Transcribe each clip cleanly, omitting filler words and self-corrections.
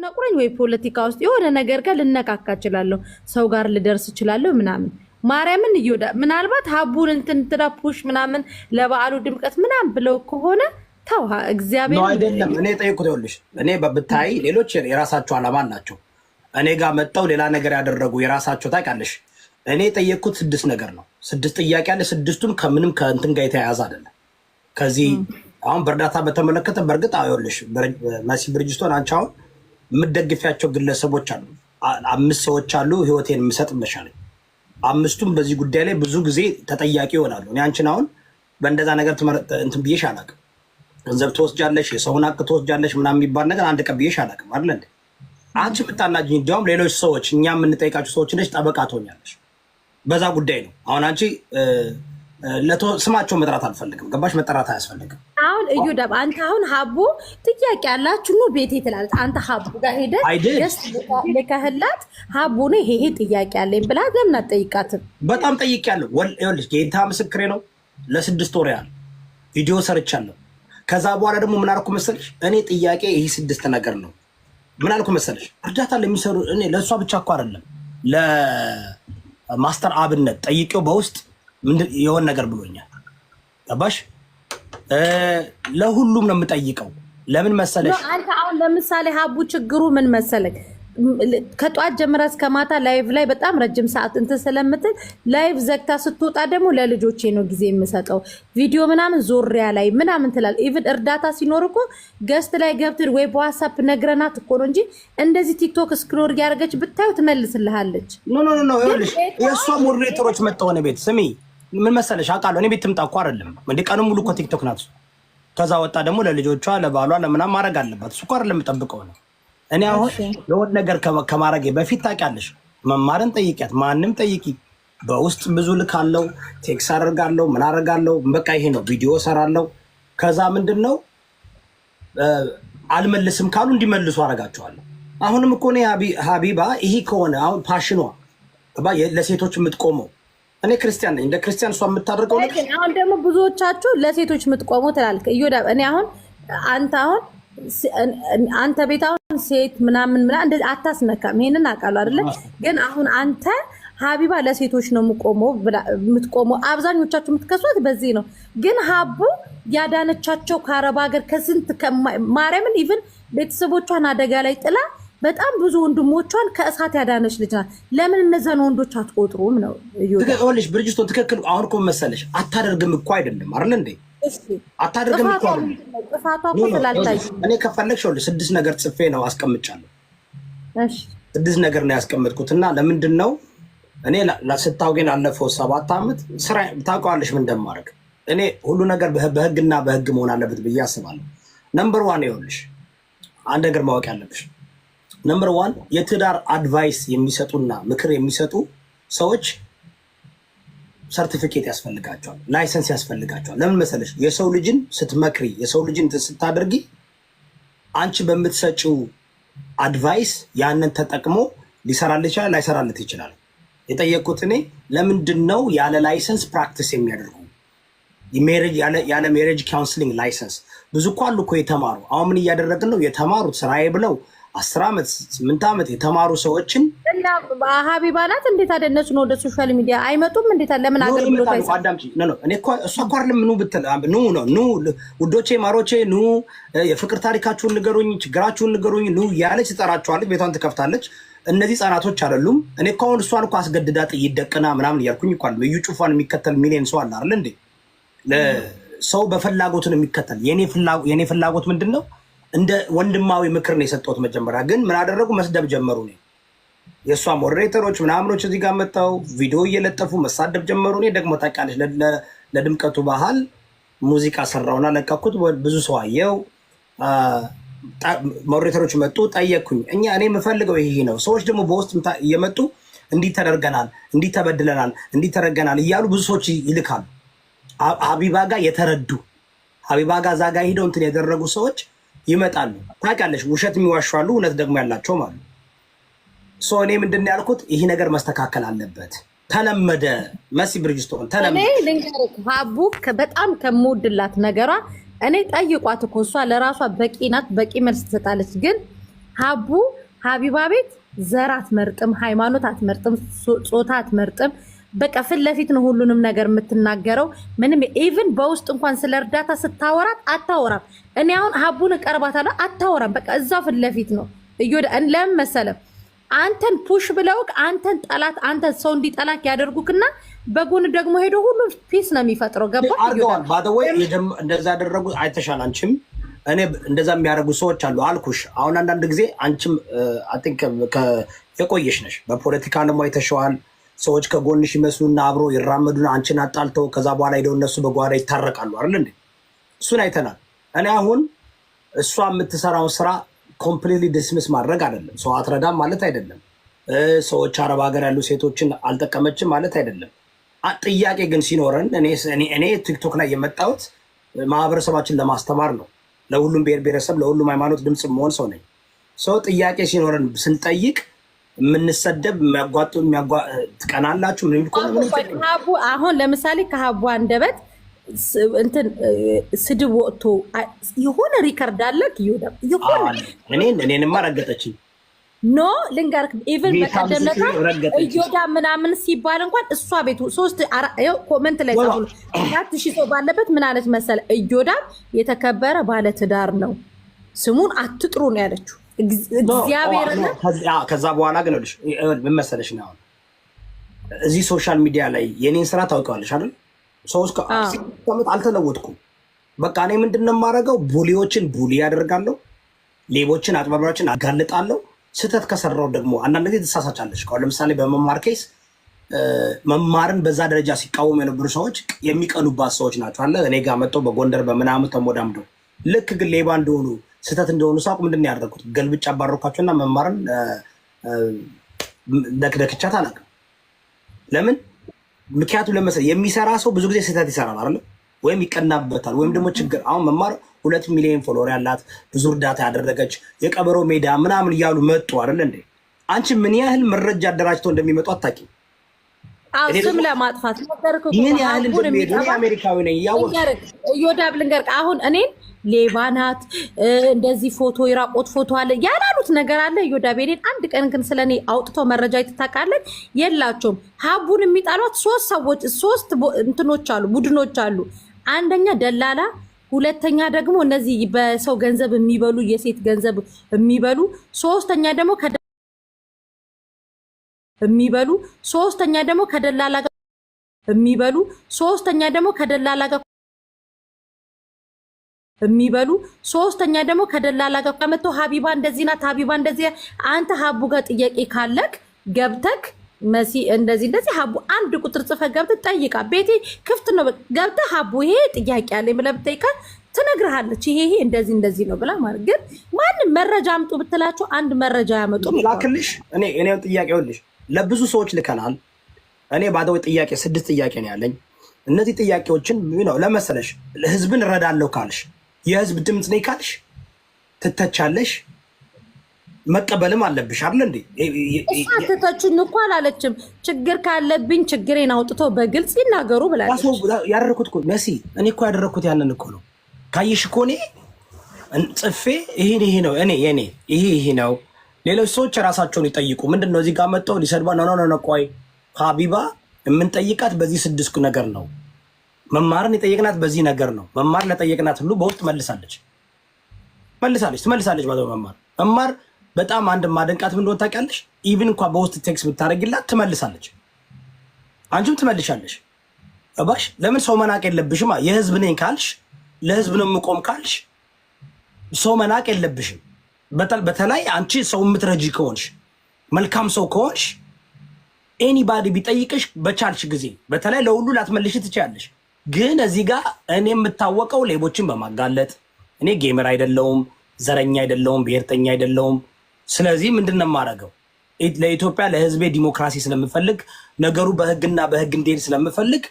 ብታነቁረኝ ወይ ፖለቲካ ውስጥ የሆነ ነገር ጋር ልነካካ እችላለሁ፣ ሰው ጋር ልደርስ እችላለሁ ምናምን። ማርያምን እየወዳ ምናልባት ሀቡን እንትን እንትና push ምናምን ለበዓሉ ድምቀት ምናምን ብለው ከሆነ ተው እግዚአብሔር። ነው አይደለም። እኔ የጠየኩት ይኸውልሽ፣ እኔ ብታይ ሌሎች የራሳቸው ዓላማ አላቸው። እኔ ጋር መጥተው ሌላ ነገር ያደረጉ የራሳቸው ታውቂያለሽ። እኔ የጠየቅኩት ስድስት ነገር ነው። ስድስት ጥያቄ አለ። ስድስቱም ከምንም ከእንትን ጋር የተያያዘ አይደለም። ከዚህ አሁን በእርዳታ በተመለከተ በእርግጥ ይኸውልሽ መሲ ብርጅስቶን፣ አንቺ አሁን የምትደግፊያቸው ግለሰቦች አሉ። አምስት ሰዎች አሉ ህይወቴን የምሰጥ መሻለኝ። አምስቱም በዚህ ጉዳይ ላይ ብዙ ጊዜ ተጠያቂ ይሆናሉ። እኔ አንቺን አሁን በእንደዛ ነገር እንትን ብዬሽ አላውቅም። ገንዘብ ትወስጃለሽ፣ የሰውን ሀቅ ትወስጃለሽ ምናምን የሚባል ነገር አንድ ቀን ብዬሽ አላውቅም። አይደል እንዴ? አንቺ የምታናጅኝ እንዲያውም ሌሎች ሰዎች እኛ የምንጠይቃቸው ሰዎች ነሽ፣ ጠበቃ ትሆኛለሽ። በዛ ጉዳይ ነው። አሁን አንቺ ስማቸው መጥራት አልፈልግም። ገባሽ? መጠራት አያስፈልግም። አሁን እዮዳብ አንተ አሁን ሀቡ ጥያቄ ያላችሁ ኑ ቤቴ ትላለች። አንተ ሀቡ ጋር ሄደህ guest ልከህላት ሀቡ ነው ይሄ ጥያቄ አለኝ ብላ ለምን አትጠይቃትም? በጣም ጠይቄያለሁ። ይኸውልሽ ጌታ ምስክሬ ነው። ለ6 ወር ያህል ቪዲዮ ሰርቻለሁ። ከዛ በኋላ ደግሞ ምን አልኩ መሰለሽ? እኔ ጥያቄ ይህ ስድስት ነገር ነው። ምን አልኩ መሰለሽ? እርዳታ ለሚሰሩ እኔ ለእሷ ብቻ እኮ አይደለም፣ ለማስተር አብነት ጠይቄው በውስጥ የሆን ነገር ብሎኛል። ገባሽ? ለሁሉም ነው የምጠይቀው። ለምን መሰለሽ? አንተ አሁን ለምሳሌ ሀቡ ችግሩ ምን መሰለህ? ከጧት ጀምራ እስከ ማታ live ላይ በጣም ረጅም ሰዓት እንትን ስለምትል live ዘግታ ስትወጣ ደግሞ ለልጆቼ ነው ጊዜ የምሰጠው ቪዲዮ ምናምን ዞሪያ ላይ ምናምን ትላል። Even እርዳታ ሲኖር እኮ guest ላይ ገብተን ወይ በ WhatsApp ነግረናት እኮ ነው እንጂ እንደዚህ TikTok scroll ያደረገች ብታዩ ትመልስልሃለች። No, no, no፣ ይኸውልሽ የእሷ moderator ኦች መጥተው እኔ ቤት፣ ስሚ ምን መሰለሽ፣ አውቃለሁ። እኔ ቤት ትምጣ እኮ አይደለም እንደ ቀኑን ሙሉ እኮ TikTok ናት። ከዛ ወጣ ደግሞ ለልጆቿ ለባሏ ለምናምን ማድረግ አለባት። እሱ እኮ አይደለም የምጠብቀው ነው። እኔ አሁን የሆነ ነገር ከማድረጌ በፊት ታውቂያለሽ፣ መማርን ጠይቂያት፣ ማንም ጠይቂ። በውስጥ ብዙ ልካለው፣ text አደርጋለሁ፣ ምን አደርጋለሁ። በቃ ይሄ ነው፣ ቪዲዮ ሰራለው። ከዛ ምንድን ነው አልመልስም ካሉ እንዲመልሱ አደርጋቸዋለሁ። አሁንም እኮ እኔ ሀቢባ ይሄ ከሆነ አሁን passion ኗ ለሴቶች የምትቆመው፣ እኔ ክርስቲያን ነኝ። እንደ ክርስቲያን እሷ የምታደርገው ነገር አሁን ደግሞ ብዙዎቻችሁ ለሴቶች የምትቆሙ ትላልክ። እዮዳ እኔ አሁን አንተ አሁን አንተ ቤት አሁን ሴት ምናምን ምናምን እንደዚህ አታስነካም። ይሄንን አውቃለሁ አይደለ? ግን አሁን አንተ ሀቢባ ለሴቶች ነው የምትቆመው። አብዛኞቻችሁ የምትከሷት በዚህ ነው። ግን ሀቡ ያዳነቻቸው ከአረብ ሀገር ከስንት ማርያምን even ቤተሰቦቿን አደጋ ላይ ጥላ በጣም ብዙ ወንድሞቿን ከእሳት ያዳነች ልጅ ናት። ለምን እነዛን ወንዶች አትቆጥሩም ነው? ይኸውልሽ ብርጅስቶን ትክክል። አሁን እኮ መሰለሽ አታደርግም እኮ አይደለም አይደል እንዴ? አታደርግም እኮ አይደለም። ጥፋቷ እኮ ስላልታየ እኔ ከፈለግሽ ይኸውልሽ ስድስት ነገር ጽፌ ነው አስቀምጫለሁ። ስድስት ነገር ነው ያስቀመጥኩት እና ለምንድን ነው እኔ ስታውቂኝ ላለፈው 7 ዓመት ስራ ታውቀዋለሽ ምን እንደማደርግ። እኔ ሁሉ ነገር በህግና በህግ መሆን አለበት ብዬ አስባለሁ። Number one፣ ይኸውልሽ አንድ ነገር ማወቅ ያለብሽ፣ number one የትዳር advice የሚሰጡና ምክር የሚሰጡ ሰዎች ሰርቲፊኬት ያስፈልጋቸዋል፣ license ያስፈልጋቸዋል። ለምን መሰለሽ? የሰው ልጅን ስትመክሪ፣ የሰው ልጅን ስታደርጊ አንቺ በምትሰጪው advice ያንን ተጠቅሞ ሊሰራልህ ይችላል፣ ላይሰራለት ይችላል። የጠየቅኩት እኔ ለምንድን ነው ያለ license practice የሚያደርጉ፣ ያለ marriage counseling license? ብዙ እኮ አሉ እኮ የተማሩ። አሁን ምን እያደረግን ነው? የተማሩት ስራዬ ብለው 10 ዓመት 8 ዓመት የተማሩ ሰዎችን እና ሀቢባ ናት። እንዴት አደነሱ ነው ወደ social media አይመጡም? እንዴት ለምን አገልግሎት አዳምጪ። እኔ እሷ እኮ አይደለም ኑ ብትል ኑ ነው፣ ኑ ውዶቼ ማሮቼ ኑ የፍቅር ታሪካችሁን ንገሩኝ፣ ችግራችሁን ንገሩኝ፣ ኑ እያለች ትጠራችኋለች፣ ቤቷን ትከፍታለች። እነዚህ ህጻናቶች አይደሉም። እኔ እኮ አሁን እሷን እኮ አስገድዳ ጥይት ደቅና ምናምን እያልኩኝ እኮ እዩ ጩፋን የሚከተል ሚሊዮን ሰው አለ አይደል እንዴ? ሰው በፍላጎቱ ነው የሚከተል። የኔ ፍላጎት ምንድን ነው? እንደ ወንድማዊ ምክር ነው የሰጠሁት። መጀመሪያ ግን ምን አደረጉ? መስደብ ጀመሩ። እኔ የእሷ moderator ኦች ምናምኖች እዚህ ጋር መጥተው ቪዲዮ እየለጠፉ መሳደብ ጀመሩ። እኔ ደግሞ ታውቂያለሽ ለድምቀቱ ባህል ሙዚቃ ሰራውና ለቀኩት። ብዙ ሰው አየው። Moderator ኦች መጡ፣ ጠየቅኩኝ። እኔ የምፈልገው ይሄ ነው። ሰዎች ደግሞ በውስጥ እየመጡ እንዲህ ተደርገናል፣ እንዲህ ተበድለናል፣ እንዲህ ተደርገናል እያሉ ብዙ ሰዎች ይልካሉ። ሀቢባ ጋር የተረዱ፣ ሀቢባ ጋር እዛ ጋር ሂደው እንትን ያደረጉ ሰዎች ይመጣሉ። ታውቂያለሽ፣ ውሸት የሚዋሹ አሉ፣ እውነት ደግሞ ያላቸውም አሉ። So እኔ ምንድን ነው ያልኩት፣ ይህ ነገር መስተካከል አለበት። ተለመደ። መሲ ብርጅስቶን ተለመደ። እኔ ልንገርህ ሀቡ በጣም ከምወድላት ነገሯ እኔ ጠይቋት እኮ እሷ ለራሷ በቂ ናት፣ በቂ መልስ ትሰጣለች። ግን ሀቡ ሀቢባ ቤት ዘር አትመርጥም፣ ሃይማኖት አትመርጥም፣ ጾታ አትመርጥም። በቃ ፊት ለፊት ነው ሁሉንም ነገር የምትናገረው። ምንም even በውስጥ እንኳን ስለ እርዳታ ስታወራት አታወራም። እኔ አሁን ሀቡን እቀርባታለሁ፣ አታወራም። በቃ እዛው ፊት ለፊት ነው። ለምን መሰለህ? አንተን push ብለውክ አንተን ጠላት አንተን ሰው እንዲጠላክ ያደርጉክና በጎን ደግሞ ሄዶ ሁሉም peace ነው የሚፈጥረው። ገባ አድርገዋል። By the way እንደዛ ያደረጉ አይተሻል። አንቺም እኔ እንደዛ የሚያደርጉ ሰዎች አሉ አልኩሽ። አሁን አንዳንድ ጊዜ አንቺም I think የቆየሽ ነሽ፣ በፖለቲካ ደግሞ አይተሸዋል። ሰዎች ከጎንሽ ይመስሉና አብሮ ይራመዱና አንቺን አጣልተው ከዛ በኋላ ሄደው እነሱ በጓዳ ይታረቃሉ አይደል እንዴ? እሱን አይተናል። እኔ አሁን እሷ የምትሰራውን ስራ completely dismiss ማድረግ አይደለም። ሰው አትረዳም ማለት አይደለም። ሰዎች አረብ ሀገር ያሉ ሴቶችን አልጠቀመችም ማለት አይደለም። ጥያቄ ግን ሲኖረን እኔ ቲክቶክ ላይ የመጣሁት ማህበረሰባችን ለማስተማር ነው። ለሁሉም ብሔር ብሔረሰብ፣ ለሁሉም ሃይማኖት ድምፅ መሆን ሰው ነኝ። ሰው ጥያቄ ሲኖረን ስንጠይቅ የምንሰደብ የሚያጓጡ ትቀናላችሁ። ምን ሀቡ አሁን ለምሳሌ ከሀቡ አንደበት እንትን ስድብ ወጥቶ የሆነ record አለ። የሆነ እኔንማ ረገጠችኝ። No፣ ልንገርክ፣ even በቀደም ለታ እዮዳ ምናምን ሲባል እንኳን እሷ ቤቱ ሶስት comment ላይ ጻፉ 4,000 ሰው ባለበት ምን አለች መሰለ? እዮዳ የተከበረ ባለትዳር ነው፣ ስሙን አትጥሩ ነው ያለችው። እግዚአብሔር ከዛ በኋላ ግን ምን መሰለሽ ነው፣ አሁን እዚህ social media ላይ የኔን ስራ ታውቂዋለሽ አይደል? ሰዎች ዓመት አልተለወጥኩም። በቃ እኔ ምንድን ነው የማደርገው? Bully ዎችን bully ያደርጋለሁ፣ ሌቦችን አጭበርባሪዎችን አጋልጣለሁ። ስህተት ከሰራው ደግሞ አንዳንድ ጊዜ ትሳሳቻለሽ። ለምሳሌ በመማር case መማርን በዛ ደረጃ ሲቃወሙ የነበሩ ሰዎች የሚቀኑባት ሰዎች ናቸው አለ እኔ ጋር መጥተው በጎንደር በምናምን ተሞዳምደው፣ ልክ ግን ሌባ እንደሆኑ ስህተት እንደሆኑ ሳውቅ ምንድን ነው ያደረኩት? ገልብጬ አባረኳቸውና መማርን ነክነክቻት አላውቅም። ለምን? ምክንያቱም ለመሰለህ የሚሰራ ሰው ብዙ ጊዜ ስህተት ይሰራል አይደል? ወይም ይቀናበታል፣ ወይም ደግሞ ችግር፣ አሁን መማር 2 ሚሊዮን follower ያላት፣ ብዙ እርዳታ ያደረገች፣ የቀበሮ ሜዳ ምናምን እያሉ መጡ አይደል እንዴ? አንቺ ምን ያህል መረጃ አደራጅተው እንደሚመጡ አታውቂም። ስም ለማጥፋት ምን ያህል እንደሚሄዱ፣ እኔ አሜሪካዊ ነኝ እያወቅሽ እዮዳብ ልንገርህ፣ አሁን እኔን ሌባ ናት እንደዚህ ፎቶ የራቆት ፎቶ አለ ያላሉት ነገር አለ። እዮዳብ እኔን አንድ ቀን ግን ስለኔ አውጥተው መረጃ ይትታቃለች የላቸውም። ሀቡን የሚጣሏት ሶስት ሰዎች፣ ሶስት እንትኖች አሉ፣ ቡድኖች አሉ። አንደኛ ደላላ፣ ሁለተኛ ደግሞ እነዚህ በሰው ገንዘብ የሚበሉ፣ የሴት ገንዘብ የሚበሉ፣ ሶስተኛ ደግሞ የሚበሉ፣ ሶስተኛ ደግሞ ከደላላ ጋር የሚበሉ፣ ሶስተኛ ደግሞ ከደላላ ጋር የሚበሉ፣ ሶስተኛ ደግሞ ከደላላ ጋር መጥቶ ሀቢባ እንደዚህ ናት፣ ሀቢባ እንደዚህ። አንተ ሀቡ ጋር ጥያቄ ካለክ ገብተክ መሲ እንደዚህ እንደዚህ ሀቡ አንድ ቁጥር ጽፈህ ገብተህ ጠይቃ። ቤቴ ክፍት ነው። ገብተህ ሀቡ ይሄ ጥያቄ አለኝ ብለህ ብትጠይቃት ትነግርሃለች። ይሄ ይሄ እንደዚህ እንደዚህ ነው ብላ ማለት። ግን ማንም መረጃ አምጡ ብትላቸው አንድ መረጃ ያመጡ። ላክልሽ። እኔ ጥያቄ ይኸውልሽ ለብዙ ሰዎች ልከናል። እኔ by the way ጥያቄ ስድስት ጥያቄ ነው ያለኝ። እነዚህ ጥያቄዎችን ነው ለመሰለሽ ህዝብን እረዳለሁ ካልሽ፣ የህዝብ ድምፅ ነኝ ካልሽ ትተቻለሽ፣ መቀበልም አለብሽ አይደል እንዴ? እሷ ትተቹኝ እኮ አላለችም። ችግር ካለብኝ ችግሬን አውጥተው በግልጽ ይናገሩ ብላለች። ያደረኩት እኮ መሲ፣ እኔ እኮ ያደረኩት ያንን እኮ ነው። ካየሽ እኮ እኔ ጽፌ ይሄን ይሄ ነው እኔ የኔ ይሄ ይሄ ነው። ሌሎች ሰዎች ራሳቸውን ይጠይቁ። ምንድን ነው እዚህ ጋር መጥተው ሊሰድባ? No, no, no፣ ቆይ፣ ሀቢባ የምንጠይቃት በዚህ ስድስት ነገር ነው። መማርን የጠየቅናት በዚህ ነገር ነው። መማር ለጠየቅናት ሁሉ በውስጥ መልሳለች፣ መልሳለች፣ ትመልሳለች። ማለት መማር በጣም አንድ ማደንቃት ምን እንደሆነ ታውቂያለሽ? Even እንኳ በውስጥ text ብታደርጊላት ትመልሳለች። አንቺም ትመልሻለሽ። እባክሽ ለምን ሰው መናቅ የለብሽም። የህዝብ ነኝ ካልሽ፣ ለህዝብ ነው የምቆም ካልሽ ሰው መናቅ የለብሽም። በተለይ አንቺ ሰው የምትረጂ ከሆንሽ፣ መልካም ሰው ከሆንሽ anybody ቢጠይቅሽ በቻልሽ ጊዜ በተለይ ለሁሉ ላትመልሽ ትችያለሽ። ግን እዚህ ጋር እኔ የምታወቀው ሌቦችን በማጋለጥ፣ እኔ gamer አይደለውም፣ ዘረኛ አይደለውም፣ ብሔርተኛ አይደለውም። ስለዚህ ምንድን ነው የማደርገው? ለኢትዮጵያ ለህዝቤ ዲሞክራሲ ስለምፈልግ፣ ነገሩ በህግና በህግ እንዲሄድ ስለምፈልግ፣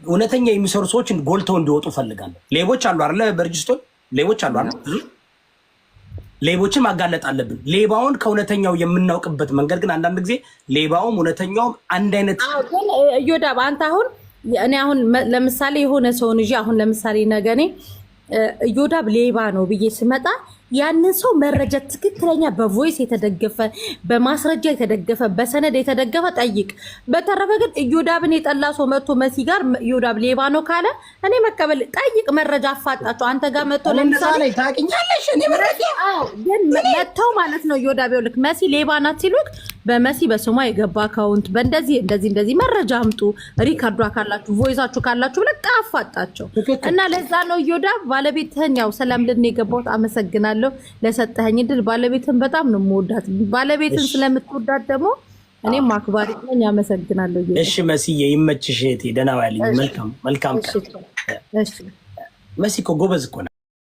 እውነተኛ የሚሰሩ ሰዎች ጎልተው እንዲወጡ እፈልጋለሁ። ሌቦች አሉ አይደለ? በርጅስቶን ሌቦች አሉ አይደለ? ብዙ ሌቦችን ማጋለጥ አለብን። ሌባውን ከእውነተኛው የምናውቅበት መንገድ ግን አንዳንድ ጊዜ ሌባውም እውነተኛውም አንድ አይነት ግን እዮዳብ አንተ አሁን እኔ አሁን ለምሳሌ የሆነ ሰውን ይዤ አሁን ለምሳሌ ነገ እኔ እዮዳብ ሌባ ነው ብዬ ስመጣ ያንን ሰው መረጃ ትክክለኛ በ voice የተደገፈ፣ በማስረጃ የተደገፈ፣ በሰነድ የተደገፈ ጠይቅ። በተረፈ ግን እዮዳብን የጠላ ሰው መጥቶ መሲ ጋር እዮዳብ ሌባ ነው ካለ እኔ መቀበል ጠይቅ፣ መረጃ አፋጣቸው። አንተ ጋር መጥቶ ለምሳሌ ታውቂኛለሽ፣ እኔ መረጃ ግን መጥተው ማለት ነው እዮዳብ ይኸውልህ መሲ ሌባ ናት ሲሉክ በመሲ በስሟ የገባ account በእንደዚህ እንደዚህ እንደዚህ መረጃ አምጡ፣ record ዷ ካላችሁ voice ኣችሁ ካላችሁ ብለህ አፋጣቸው። እና ለዛ ነው እዮዳብ ባለቤትህን ያው ሰላም ልን የገባሁት አመሰግናለሁ ለሰጠኸኝ እድል። ባለቤትህን በጣም ነው የምወዳት። ባለቤትን ስለምትወዳት ደግሞ እኔም አክባሪ ነኝ። አመሰግናለሁ። እሺ መስዬ ይመችሽ እህቴ፣ ደህና ዋልኝ። መልካም መልካም ቀን። መሲ እኮ ጎበዝ እኮ ናት።